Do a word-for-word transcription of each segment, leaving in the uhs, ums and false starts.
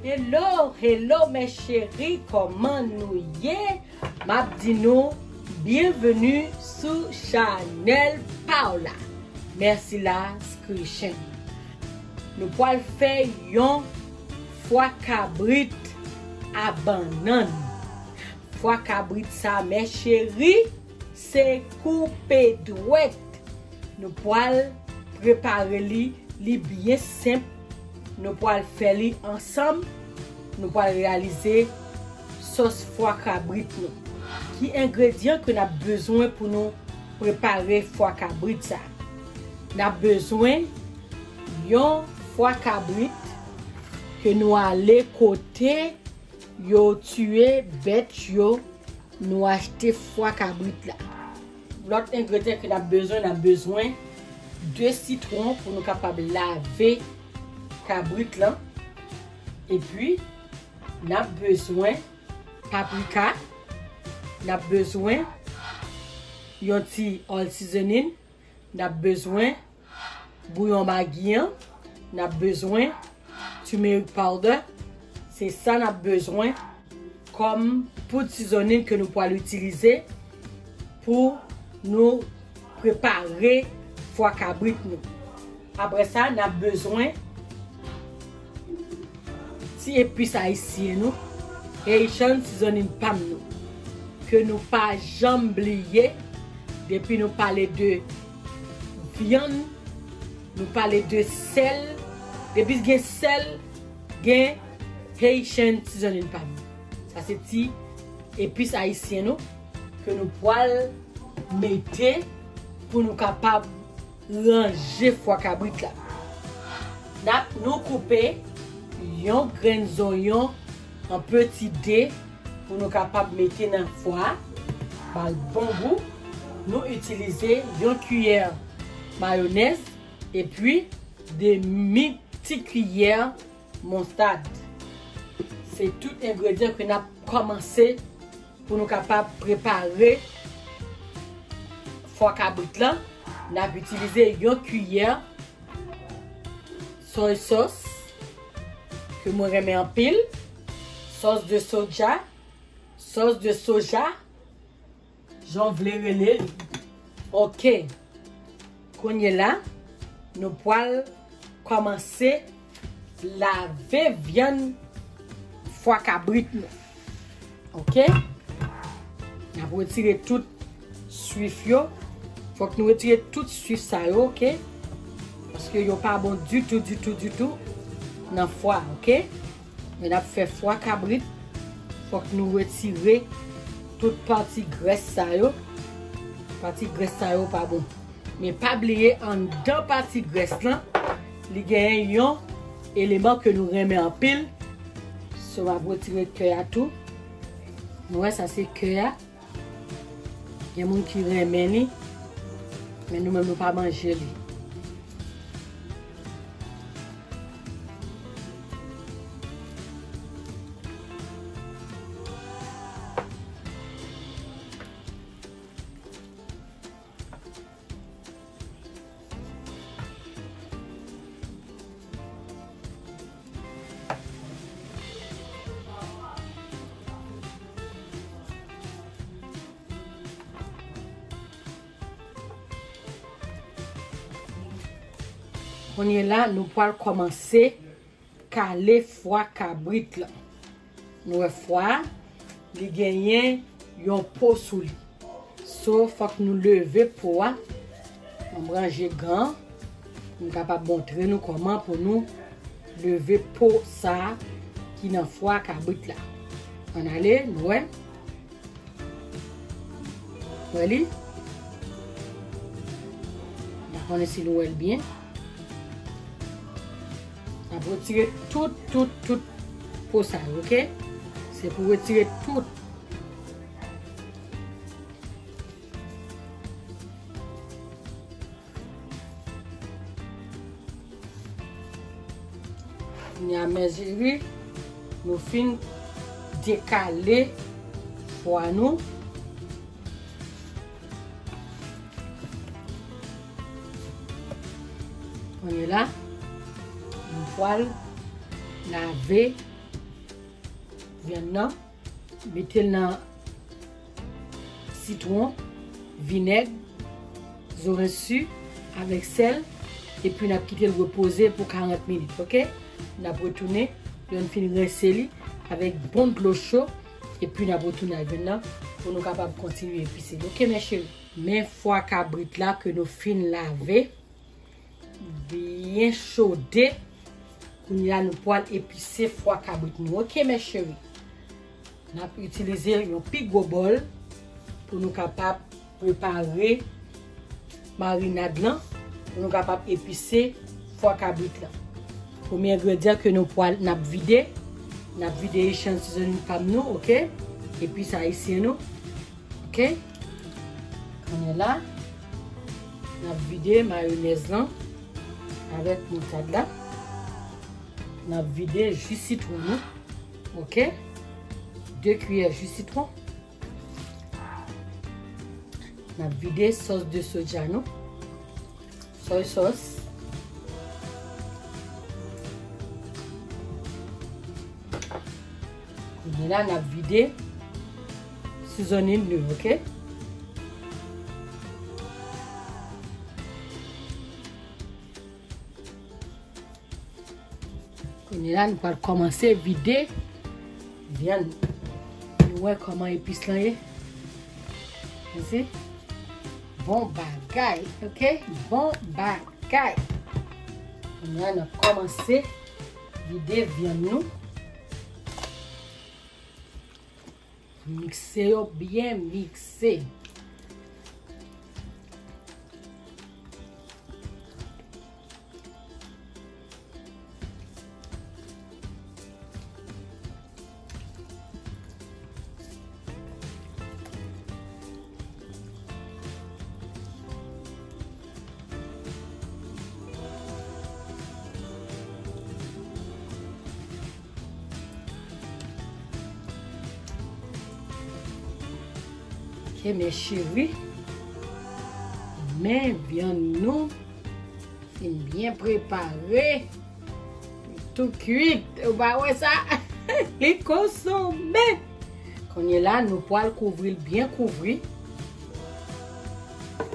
Hello, hello mes chéris, kòman nou ye? M ap di nou byenveni sou chanèl pa w la. Mèsi la, Christian. Nou pral fè yon fwa kabrit a bannann. Fwa kabrit sa, mes chéris, se koupe dwèt. Nou pral prepare li, li byen senp. Nou pral fè li ansanm. Nou pral reyalize sòs fwa kabrit nou. Ki engredyan ke n ap bezwen pou nou prepare fwa kabrit sa? N ap bezwen yon fwa kabrit ke nou ale kote yo tiye bèt yo, nou achte fwa kabrit la. Lòt engredyan ke n ap bezwen, n ap bezwen de sitwon pou nou kapab lave kabrit lan. Epi, n ap bezwen paprika, n ap bezwen yon ti all seasoning, n ap bezwen bouyon magi an, n ap bezwen turmeric powder. Se sa n ap bezwen kòm poud seasoning ke nou pral itilize pou nou prepare fwa kabrit nou. Apre sa, n ap bezwen ti epis ayisyen nou, Haitian seasoning pa m nou, ke nou pa janm bliye. Depi nou pale de vyann, nou pale de sèl. Depi gen sèl, gen Haitian seasoning pa m. Sa se ti epis ayisyen nou ke nou pral mete pou nou kapab ranje fwa kabrit la. N ap nou koupe yon grenn zonyon an peti de pou nou kapab mete nan fwa a, ba l bon gou. Nou itilize yon kiyè mayonèz epi demi ti kiyè moutad. Se tout engredyan ke n ap kòmanse pou nou kapab prepare fwa kabrit lan. N ap itilize yon kiyè soy sauce ke mwen renmen anpil, sòs de soja, sòs de soja, jan w vle rele li. Ok. Kounye la, nou pral kòmanse lave vyann fwa kabrit nou. Ok? N ap retire tout swif yo. Fòk nou retire tout swif sa yo, ok? Paske yo pa bon ditou, ditou, ditou nan fwa, ok? Lè n ap fè fwa kabrit, fòk nou retire tout pati grès sa yo. Pati grès sa yo pa bon. Men pa bliye, anndan pati grès lan, li genyen yon eleman ke nou renmen anpil. So, m ap retire kè a tou. Nou wè, sa se kè a. Gen moun ki renmen li, men nou menm nou pa manje li. Kounye la, nou pral kòmanse kale fwa kabrit lan. Nou wè fwa a, li genyen yon po sou li. So, fòk nou leve po a. Mwen ranje gan, m kapab montre nou kòman pou nou leve po sa a ki nan fwa kabrit la. Ann ale, nou wè. Wè li? M pa konnen si nou wè l byen. N ap retire tout, tout, tout po sa yo, ok? Se pou retire tout. Kounye a, mezanmi, nou fin dekale fwa nou. Kounye la, nou pral lave Vyann nan, mete l nan sitwon, vinèg, zoranj si avèk sèl, epi n ap kite l repoze pou karant minit, oke? N ap retounen lè n fin rense li avèk bon dlo cho, epi n ap retounen ak vyann nan pou nou kapab kontinye epise l, oke, mes chéris? Men fwa kabrit la ke nou fin lave, byen chode. Kounye a, nou pral epise fwa kabrit nou. Oke, mes chéris. N ap itilize yon pi gwo bòl pou nou kapab prepare marinad lan, pou nou kapab epise fwa kabrit lan. Premye engredyan ke nou pral, n ap vide, n ap vide echantiyonnen pa m nou, oke? Epis ayisyen nou. Oke? Kounye la, n ap vide mayonèz lan avèk moutad la. N ap vide ji sitwon nou. Oke? De kiyè ji sitwon. N ap vide sòs de soja nou. Soy sauce. Kounye la, n ap vide seasoning nou, oke? Kounye la, nou pral kòmanse vide vyann. Nou wè kòman epis lan ye? Bon bagay, oke? Bon bagay. Kounye a, n ap kòmanse vide vyann nou. Mikse yo byen mikse. Oke, mes chéris. Men vyann nou fin byen prepare. Li tou kuit. Ou pa wè sa? Li konsome. Kounye la, nou pral kouvri l byen kouvri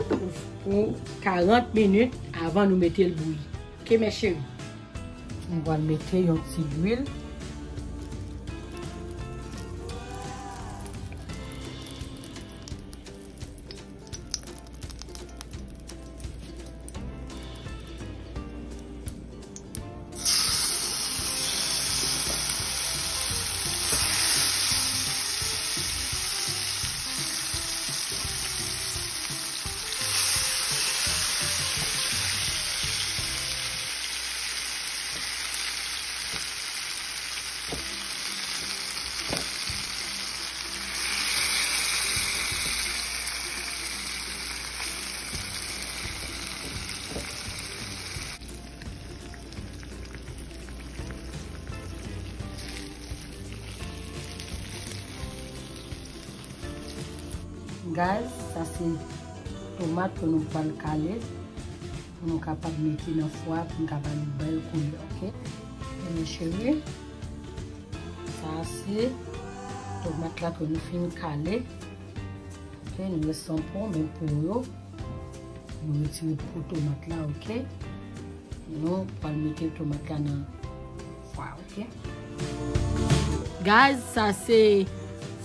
pou, pou karant minit avan nou mete l bouyi. Oke, mes chéris? Nou pral mete yon ti lwil. Guys, sa se tomat ke nou pral kale pou nou kapab mete nan fwa pou nou kapab bèl koulè, oke? Mes chéris, sa se tomat la ke nou fin kale. Oke, nou wè san po, men po yo, nou retire po tomat la, oke? Nou pral mete tomat la nan fwa, oke? Guys, sa se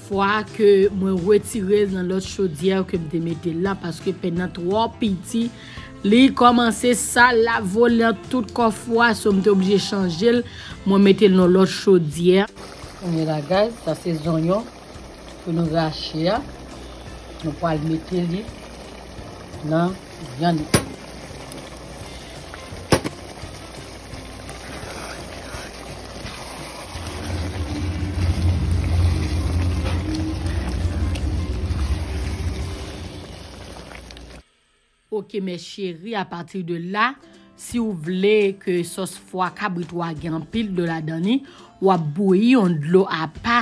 fwa ke mwen retire l nan lòt chodyè ke m te mete l la, paske pann nan twò piti, li kòmanse sal, l ap vole nan tout kò fwa, so m te oblije chanje l, mwen mete l nan lòt chodyè. Kounye la, guys, sa se zonyon ke nou rache a, nou pral mete li nan vyann. Oke, mes chéris, apati de la, si w vle ke sòs fwa kabrit ou a gen anpil dlo ladan li, w ap bouyi yon dlo apa.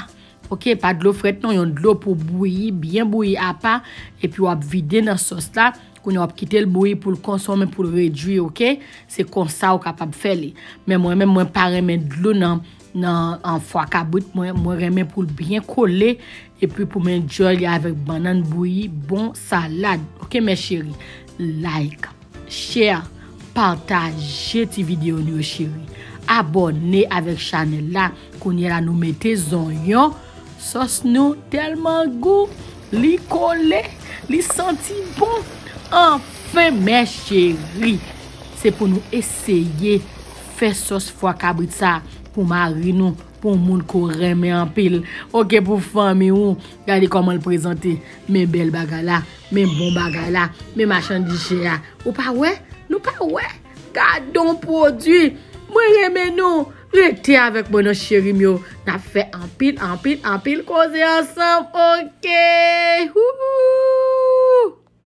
Oke, pa dlo frèt non, yon dlo pou bouyi, byen bouyi apa, epi w ap vide nan sòs la. Kounye a w ap kite l bouyi pou l konsome, pou l redui, oke? Se konsa ou kapab fè li. Men mwen menm, mwen pa renmen dlo nan nan an fwa kabrit mwen, mwen renmen pou l byen kole, epi pou m enjoy li avèk bannann bouyi, bon salad. Ok, mes chéris, like, share, pataje ti videyo nou yo, cheri. Abòne avèk chanèl la. Kounye la, nou mete zonyon. Sòs nou tèlman gou, li kole, li santi bon. Anfen, mes chéris, se pou nou eseye fè sòs fwa kabrit sa pou mari nou, pou moun ke w renmen anpil. Ok, pou fanmi ou, gade kòman l prezante. Men bèl bagay la, men bon bagay la, men machandiz chè a. Ou pa wè? Nou pa wè? Gadon pwodui. Mwen renmen nou. Rete avèk mwen non, cheri m yo. N ap fè anpil, anpil, anpil koze ansanm. Ok. Wouhou.